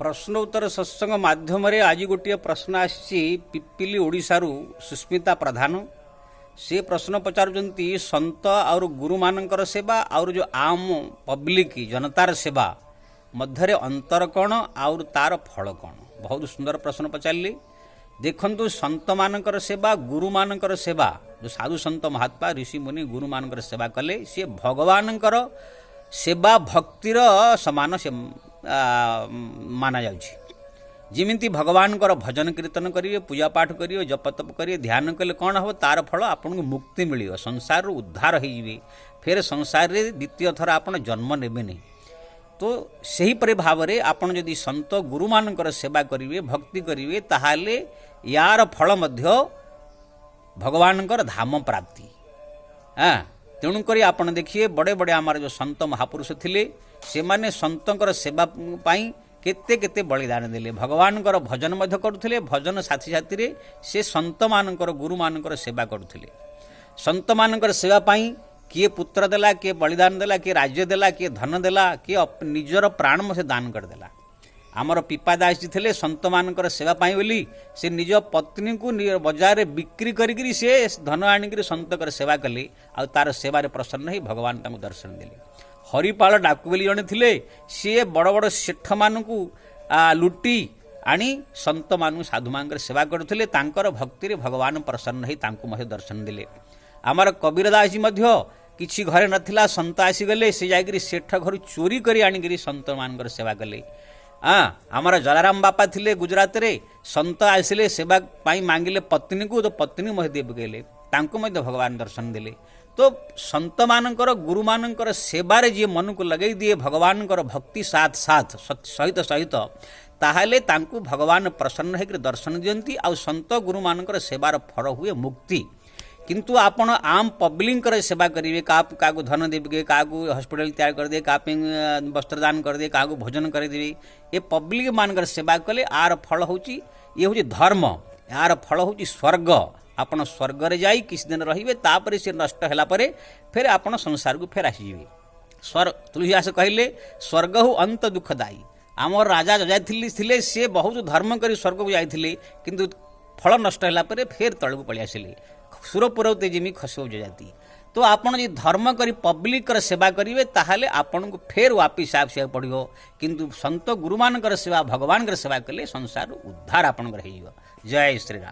ପ୍ରଶ୍ନ ଉତ୍ତର ସତ୍ସଙ୍ଗ ମାଧ୍ୟମରେ ଆଜି ଗୋଟିଏ ପ୍ରଶ୍ନ ଆସିଛି ପିପିଲି ଓଡ଼ିଶାରୁ ସୁସ୍ମିତା ପ୍ରଧାନ। ସେ ପ୍ରଶ୍ନ ପଚାରୁଛନ୍ତି, ସନ୍ତ ଆଉ ଗୁରୁମାନଙ୍କର ସେବା ଆଉ ଯେଉଁ ଆମ ପବ୍ଲିକ ଜନତାର ସେବା ମଧ୍ୟରେ ଅନ୍ତର କ'ଣ ଆଉ ତାର ଫଳ କ'ଣ? ବହୁତ ସୁନ୍ଦର ପ୍ରଶ୍ନ ପଚାରିଲେ। ଦେଖନ୍ତୁ, ସନ୍ତମାନଙ୍କର ସେବା, ଗୁରୁମାନଙ୍କର ସେବା, ଯେଉଁ ସାଧୁ ସନ୍ତ ମହାତ୍ମା ଋଷି ମୁନି ଗୁରୁମାନଙ୍କର ସେବା କଲେ ସିଏ ଭଗବାନଙ୍କର ସେବା ଭକ୍ତିର ସମାନ ସେ ମାନାଯାଉଛି। ଯେମିତି ଭଗବାନଙ୍କର ଭଜନ କୀର୍ତ୍ତନ କରିବେ, ପୂଜା ପାଠ କରିବେ, ଜପ ତପ କରିବେ, ଧ୍ୟାନ କଲେ କ'ଣ ହେବ? ତାର ଫଳ ଆପଣଙ୍କୁ ମୁକ୍ତି ମିଳିବ, ସଂସାରରୁ ଉଦ୍ଧାର ହେଇଯିବେ, ଫେର ସଂସାରରେ ଦ୍ୱିତୀୟ ଥର ଆପଣ ଜନ୍ମ ନେବେନି। ତ ସେହିପରି ଭାବରେ ଆପଣ ଯଦି ସନ୍ତ ଗୁରୁମାନଙ୍କର ସେବା କରିବେ, ଭକ୍ତି କରିବେ, ତାହେଲେ ୟାର ଫଳ ମଧ୍ୟ ଭଗବାନଙ୍କର ଧାମ ପ୍ରାପ୍ତି। ହଁ, ତେଣୁକରି ଆପଣ ଦେଖିବେ, ବଡ଼େ ବଡ଼େ ଆମର ଯେଉଁ ସନ୍ତ ମହାପୁରୁଷ ଥିଲେ, ସେମାନେ ସନ୍ତଙ୍କର ସେବା ପାଇଁ କେତେ କେତେ ବଳିଦାନ ଦେଲେ। ଭଗବାନଙ୍କର ଭଜନ ମଧ୍ୟ କରୁଥିଲେ, ଭଜନ ସାଥି ସାଥିରେ ସେ ସନ୍ତମାନଙ୍କର ଗୁରୁମାନଙ୍କର ସେବା କରୁଥିଲେ। ସନ୍ତମାନଙ୍କର ସେବା ପାଇଁ କିଏ ପୁତ୍ର ଦେଲା, କିଏ ବଳିଦାନ ଦେଲା, କିଏ ରାଜ୍ୟ ଦେଲା, କିଏ ଧନ ଦେଲା, କିଏ ନିଜର ପ୍ରାଣ ମଧ୍ୟ ଦାନ କରିଦେଲା। ଆମର ପିପା ଦାସ ଥିଲେ, ସନ୍ତମାନଙ୍କର ସେବା ପାଇଁ ବୋଲି ସେ ନିଜ ପତ୍ନୀକୁ ବଜାରରେ ବିକ୍ରି କରିକିରି ସେ ଧନ ଆଣିକିରି ସନ୍ତଙ୍କର ସେବା କଲେ ଆଉ ତାର ସେବାରେ ପ୍ରସନ୍ନ ହେଇ ଭଗବାନ ତାଙ୍କୁ ଦର୍ଶନ ଦେଲେ। ହରିପାଳ ଡାକୁ ବୋଲି ଜଣେ ଥିଲେ, ସିଏ ବଡ଼ ବଡ଼ ସେଠମାନଙ୍କୁ ଲୁଟି ଆଣି ସନ୍ତମାନଙ୍କୁ ସାଧୁମାନଙ୍କର ସେବା କରୁଥିଲେ। ତାଙ୍କର ଭକ୍ତିରେ ଭଗବାନ ପ୍ରସନ୍ନ ହେଇ ତାଙ୍କୁ ମଧ୍ୟ ଦର୍ଶନ ଦେଲେ। ଆମର କବୀର ଦାସ ମଧ୍ୟ କିଛି ଘରେ ନଥିଲା, ସନ୍ତ ଆସିଗଲେ, ସେ ଯାଇକରି ସେଠ ଘରୁ ଚୋରି କରି ଆଣିକିରି ସନ୍ତମାନଙ୍କର ସେବା କଲେ। ଆମର ଜଲାରାମ ବାପା ଥିଲେ ଗୁଜରାଟରେ, ସନ୍ତ ଆସିଲେ, ସେବା ପାଇଁ ମାଗିଲେ ପତ୍ନୀକୁ, ତ ପତ୍ନୀ ମଧ୍ୟ ଦେଇ ପକେଇଲେ, ତାଙ୍କୁ ମଧ୍ୟ ଭଗବାନ ଦର୍ଶନ ଦେଲେ। ତ ସନ୍ତମାନଙ୍କର ଗୁରୁମାନଙ୍କର ସେବାରେ ଯିଏ ମନକୁ ଲଗେଇ ଦିଏ ଭଗବାନଙ୍କର ଭକ୍ତି ସାଥ ସାଥ ସହିତ ସହିତ, ତାହେଲେ ତାଙ୍କୁ ଭଗବାନ ପ୍ରସନ୍ନ ହେଇକରି ଦର୍ଶନ ଦିଅନ୍ତି ଆଉ ସନ୍ତ ଗୁରୁମାନଙ୍କର ସେବାର ଫଳ ହୁଏ ମୁକ୍ତି। କିନ୍ତୁ ଆପଣ ଆମ୍ ପବ୍ଲିକଙ୍କର ସେବା କରିବେ, କାହାକୁ ଧନ ଦେବେ, କାହାକୁ ହସ୍ପିଟାଲ ତିଆରି କରିଦେବେ, କାହା ପାଇଁ ବସ୍ତ୍ର ଦାନ କରିଦେବେ, କାହାକୁ ଭୋଜନ କରିଦେବେ, ଏ ପବ୍ଲିକ ମାନଙ୍କର ସେବା କଲେ ଆର ଫଳ ହେଉଛି, ଇଏ ହେଉଛି ଧର୍ମ, ଏହାର ଫଳ ହେଉଛି ସ୍ୱର୍ଗ। ଆପଣ ସ୍ୱର୍ଗରେ ଯାଇ କିଛି ଦିନ ରହିବେ, ତାପରେ ସେ ନଷ୍ଟ ହେଲା ପରେ ଫେର ଆପଣ ସଂସାରକୁ ଫେର ଆସିଯିବେ। ତୁଳସୀଦାସ କହିଲେ, ସ୍ୱର୍ଗ ହଉ ଅନ୍ତ ଦୁଃଖଦାୟୀ। ଆମର ରାଜା ଯଯାତି ଥିଲେ, ସେ ବହୁତ ଧର୍ମ କରି ସ୍ୱର୍ଗକୁ ଯାଇଥିଲେ, କିନ୍ତୁ ଫଳ ନଷ୍ଟ ହେଲା ପରେ ଫେର ତଳକୁ ପଳେଇ ଆସିଲେ। ସୁରପୁର ଯେମିତି ଖସିବ ଯଯାତି। ତ ଆପଣ ଯଦି ଧର୍ମ କରି ପବ୍ଲିକର ସେବା କରିବେ, ତାହେଲେ ଆପଣଙ୍କୁ ଫେର ୱାପିସ ଆସିବାକୁ ପଡ଼ିବ। କିନ୍ତୁ ସନ୍ତ ଗୁରୁମାନଙ୍କର ସେବା, ଭଗବାନଙ୍କର ସେବା କଲେ ସଂସାରରୁ ଉଦ୍ଧାର ଆପଣଙ୍କର ହେଇଯିବ। ଜୟ ଶ୍ରୀରାମ।